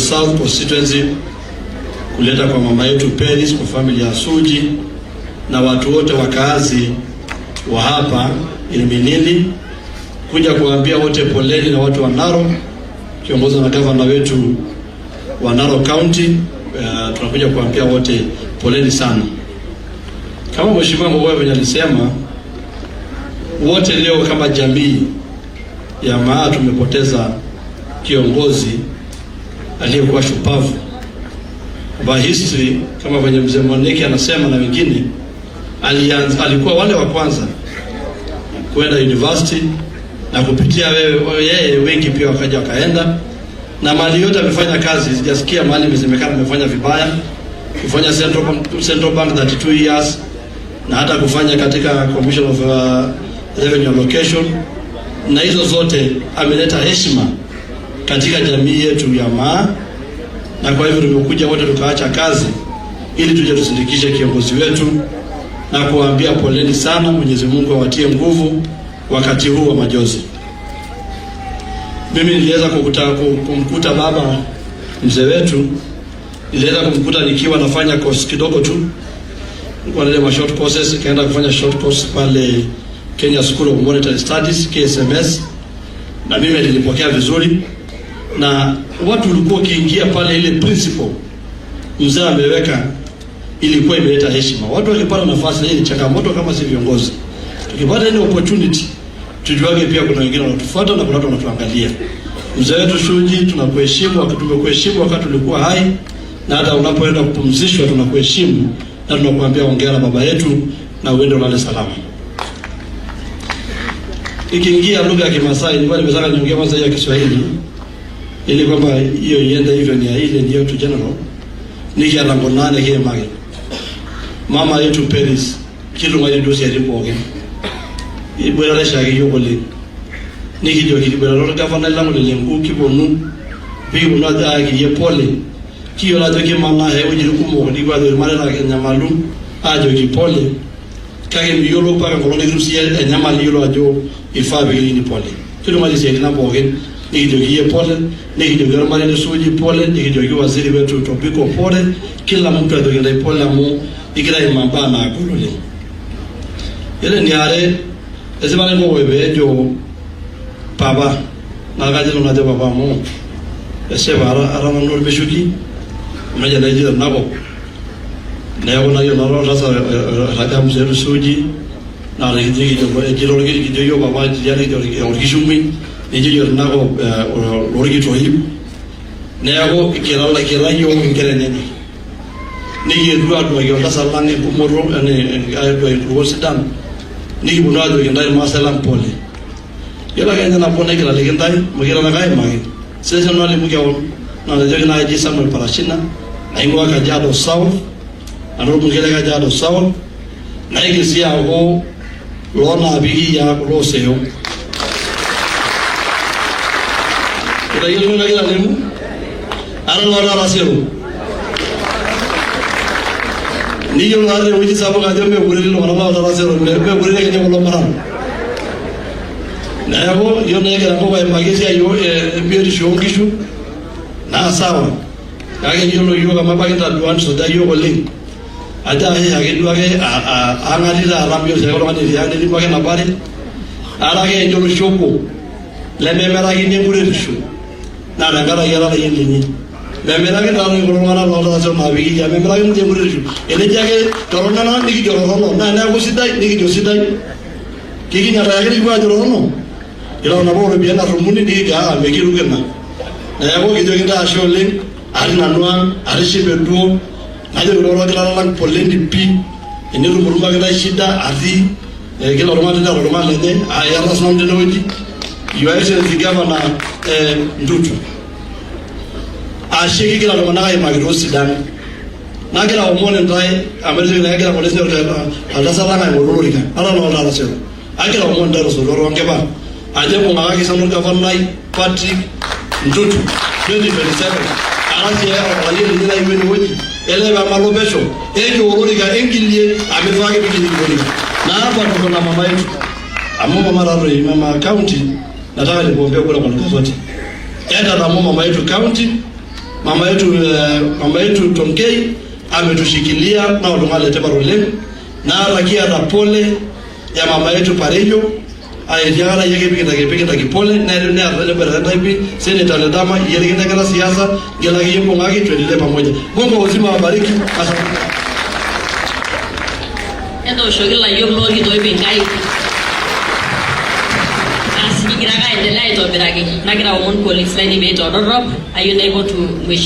South Constituency kuleta kwa mama yetu Peris, kwa familia ya Suji na watu wote wakaazi wa hapa Irimilili, kuja kuambia wote poleni na watu wa Narok kiongozwa na gavana wetu wa Narok County. Uh, tunakuja kuambia wote poleni sana. Kama mheshimiwa Mbowe venye alisema, wote leo kama jamii ya Maa tumepoteza kiongozi aliyekuwa shupavu by history, kama venye mzee Mwaniki anasema na wengine, alianza, alikuwa wale wa kwanza kwenda university na kupitia wewe yeye wengi pia wakaja wakaenda, na mali yote amefanya kazi, sijasikia mahali imesemekana amefanya vibaya, kufanya Central Bank, Central Bank 32 years na hata kufanya katika Commission of uh, Revenue Allocation, na hizo zote ameleta heshima katika jamii yetu ya Maa, na kwa hivyo tumekuja wote tukaacha kazi ili tuje tusindikishe kiongozi wetu na kuwaambia poleni sana. Mwenyezi Mungu awatie nguvu wakati huu wa majozi. Mimi niliweza kukuta, kumkuta baba mzee wetu, niliweza kumkuta nikiwa nafanya course kidogo tu, nilikuwa nile ma short courses, nikaenda kufanya short course pale Kenya School of Monetary Studies KSMS, na mimi nilipokea vizuri, na watu walikuwa wakiingia pale, ile principle mzee ameweka ilikuwa imeleta heshima. Watu wakipata nafasi, hii ni changamoto kama si viongozi, tukipata ile opportunity tujuage pia kuna wengine wanatufuata na kuna watu wanatuangalia. Mzee wetu Shuji, tunakuheshimu, tumekuheshimu wakati ulikuwa hai, na hata unapoenda kupumzishwa tunakuheshimu na tunakuambia hongera baba yetu, na uende ulale salama. Ikiingia lugha ya Kimasai, nilikuwa nimetaka niongee kwanza hiyo ya Kiswahili ili kwamba hiyo iende hivyo, ni ile ni yetu general nikiata nkunaa nikiimaki mama yetu Peris kitung'uayie duo isiaitin pookin iboitare oshiake iyiok oleng nikijoki kiboitare olgavanai lang ole Lenku kiponu pikiponu ajo ayaki iyie pole kiyiolo ajo kimanaa ewuejitin kumok nikipuo ajoki irmareita enyamalu ajoki pole kake miyiolou mpaka enkolong nikitum siyie enyamali niyiolou ajo ifaa pikilikini pole. Kitung'uayie isiaitin ang pookin nikijoki iyie pole, nikijoki ormarei le Suuji pole, nikijoki waziri wetu Tobiko pole, kila mtu ajoki intae pole amu igira aimaa imbaa naagol oleng. Yiolo eniare, esipa nai peejo papa naa kajo nanu ajo papa amu esipa ara ara nanu ormeshuki amu nejia naa eji tenakop Neeku naa iyiolo naa oltasat oirraga mzee Suuji naa kijo kijo iyiok papa tiang orkishumui nijo iyiok tinakop lorkitoip neeku kira kira iyiok inkera enyenyek nikietuo aduaki oltasat lang engumoto aduaki inkulupuok sidan nikiponu ajoki intae irmaasai lang pole yiolo ake ninye nabo naigil aliki intae amu kira ake aimaki Sidai sinanu alimu kewon naa najoki naa eji Samuel Parashina naing'ua Kajiado South nanu orbungei le Kajiado South naigil sii aaku loonaapiki yaa kulo oseyo. Itayiolo nagira alimu ara loo taata sero niyiolo taa tewueji sapuk ajo meekure etii iltung'anak loo taata sero meekure etii kulo moran. Neeku iyiolo naa egira enkop aimaki esiai e biotisho oonkishu naa sawa kake iyiolo iyiok amu ebaiki ntaduaa nisuja iyiok oleng ajo ashe ake duo ake ang atii taata amu iyiolo oshiake oltung'ani etii ang nelimu ake nabari ara ake ninche olosho obo lememirakini enkuretisho naa tenkaraki era olayioni lenye memiraki taa kulo tung'anak loltarasi onaapiki memiraki ninche enkuretisho eneji ake torrono ena nikijo torrono naa eneeku sidai nikijo sidai Kikinyataki ake nikipuo aajo torrono, ore napa ropiyiani narrumuni nikijo aa mikiruk ina. Neeku kijoki intae ashe oleng, atii nanu ang, atishipe duo, najoki kulo orkilala lang poleni pii, enetumutumu ake intae shida atii, eh, kila oltung'ani neeta oltung'ani lenye, aata sinanu tenewueji. Your Excellency Governor eh, Ntutu, ashe kigira iltung'anak aimaki toosidan. Nagira aomon intae amu etoki naa kegira ng'ole sinye oltasat lang aing'oru olorika ata noo oltarasero agira aomon intae tosotua toonkipa ajo ibung'akaki sinanu orgavanai Patrick Ntutu 2027 ara sii olayioni lenye laewuo enewueji elee pemalo pesho enchoo olorika engilie amu ifaa ake pikiliki olorika na hapa tuko na mama yetu amu mama taatoi mama county nataka nikuombee kura kwa lugha zote enda tamu mama yetu county. Mama yetu mama yetu Tonkei ametushikilia na oltung'ani le tipat oleng naata kiata pole ya mama yetu Parejo etiakata iyie kipikita pikitaki pole neeta neboitare ntae pi Senator Ledama iyie likinteketa siasa ngila akeyie mbung'aki tuendelee pamoja. Mungu wa uzima awabariki. Asante. Etooshoki ilayiok lorkitoip inkaik. Asi kigira ake aendelea aitobiraki. Nagira aomon colleagues lainei pee eitodorrop, ayieu naipotu mheshimiwa.